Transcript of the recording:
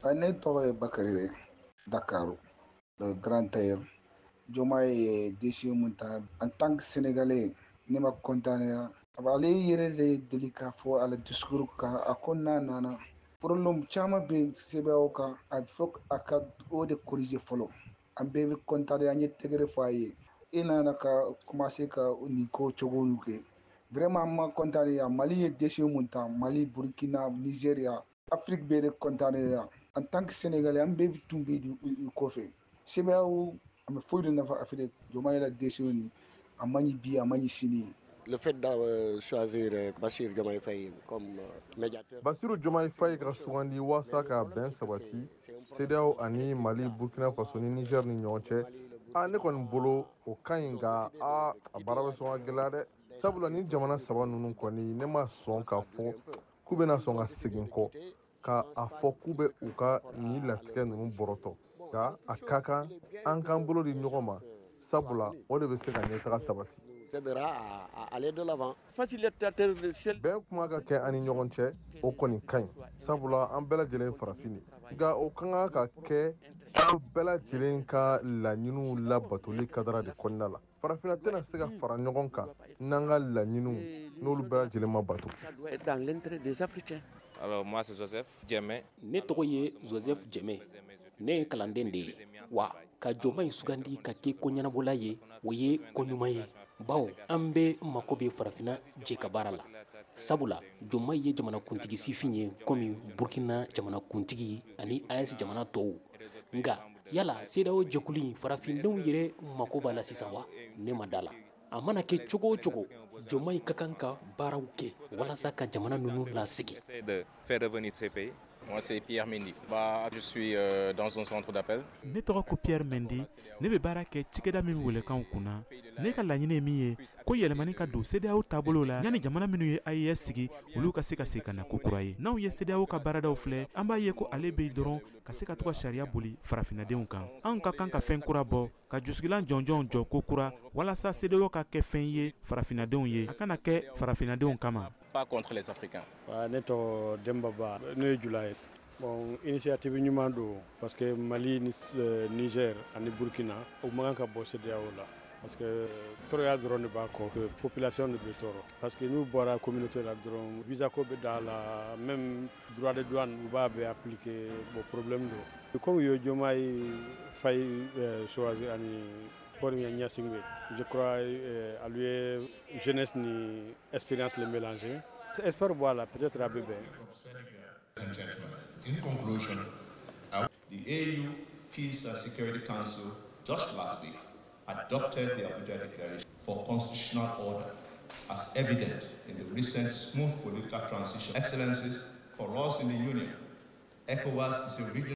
Ne tɔgɔ ye Bakari ye, Dakar, le grand tailleur. Diomaye ye décision mun ta en tant que Sénégalais, ne ma content ya. Ale yɛrɛ de deli k'a fɔ a la discours kan, a ko n'a nana, problème caman bɛ CEDEAO kan, a fɔ a ka o de corriger fɔlɔ. An bɛɛ bɛ content, an ye tɛgɛrɛ fɔ a ye. E nana ka commencer ka nin ko cogo kɛ. Vraiment, an ma content ya. Mali ye décision mun ta, Mali, Burkina, Nigeria, Afrique bɛɛ de content ya. En tant que Sénégalais, an bɛɛ tun bɛ kɔfɛ. CEDEAO a bɛ foyi de nafa Afrique. Diomaye la décision nin, a man ɲi bi, a man ɲi sini. Le fait de choisir Bassirou Diomaye Faye comme médiateur. Bassirou Diomaye Faye ka sugandi waasa ka bɛn sabati CEDEAO ani Mali, Burkina Faso ni Niger ni ɲɔgɔn cɛ, a ne kɔni bolo o ka ɲi, nka a a baara bɛ sɔn ka gɛlɛya dɛ, sabula ni jamana saba ninnu kɔni, ne ma sɔn k'a fɔ k'u bɛna sɔn ka segin kɔ ka a fɔ k'u bɛ u ka nin latigɛ ninnu bɔrɔtɔ. Nka a ka kan an k'an bolo di ɲɔgɔn ma, sabula o de bɛ se ka ɲɛtaga sabati. Aidera à aller de l'avant. Facilitateur. Bɛn kuma ka kɛ an ni ɲɔgɔn cɛ, o kɔni ka ɲi, sabula an bɛɛ lajɛlen farafin de. Nka o ka kan ka kɛ an bɛɛ lajɛlen ka laɲiniw labatoli kadara de kɔnɔna la. Farafinna tɛna se ka fara ɲɔgɔn kan n'an ka laɲiniw n'olu bɛɛ lajɛlen ma bato. Ça doit être dans l'intérêt des Africains. Alors moi, c'est Joseph Djemé. Ne tɔgɔ ye Joseph Jɛmɛ, ne ye kalanden de ye. Wa ka Diomaye sugandi ka kɛ ko ɲɛnabɔla ye, o ye ko ɲuman ye, bawo an bɛɛ mako bɛ farafinna jɛ ka baara la, sabula Diomaye ye jamanakuntigi sifin ye komi Burkina jamanakuntigi ani AES jamana tɔw. Nka yala CEDEAO jɛkulu in, farafindenw yɛrɛ mako b'a la sisan wa? Ne ma da la. A mana kɛ cogo o cogo, Diomaye ka kan ka baaraw kɛ walasa ka jamana ninnu lasegin. De faire revenir ces pays. Moi, c'est Pierre Mendy. Bah, je suis dans un centre d'appel. Ne tɔgɔ ko Pierre Mendy, ne bɛ baara kɛ cikɛda min welekanw kunna. Ne ka laɲini ye min ye, ko yɛlɛmani ka don CEDEAO taabolo la, yanni jamana minnu ye AES sigi, olu ka se ka segin ka na kokura ye. N'anw ye CEDEAO ka baaradaw filɛ, an b'a ye ko ale bɛ dɔrɔn ka se ka to ka sariya boli farafinnadenw kan. Anw ka kan ka fɛn kura bɔ, ka jusigilan jɔnjɔnw jɔ ko kura, walasa CEDEAO ka kɛ fɛn ye farafinnadenw ye, a kana kɛ farafinnadenw kama. Pas contre les Africains. Ne tɔgɔ Demba Ba, ne ye jula ye. Bon, initiative ɲuman don, parce que Mali ni Niger ani Burkina, o man kan ka bɔ CEDEAO la, parce que tɔɔrɔya dɔrɔn de b'a kɔ, que population de bɛ tɔɔrɔ, parce que n'u bɔra communauté la dɔrɔn, visa ko bɛ da la, même droit de douane u b'a bɛɛ appliquer. Bon, problème don. Comme u ye Diomaye Faye choisir ani Faure Gnassingbé, je crois a lui ye jeunesse ni expérience le mélanger. Espoir b'a la, peut-être a bɛ bɛn. In conclusion, the AU Peace and Security Council just last week adopted the Abuja Declaration for constitutional order, as evident in the recent smooth political transition. Excellencies, for us in the Union, ECOWAS is a regional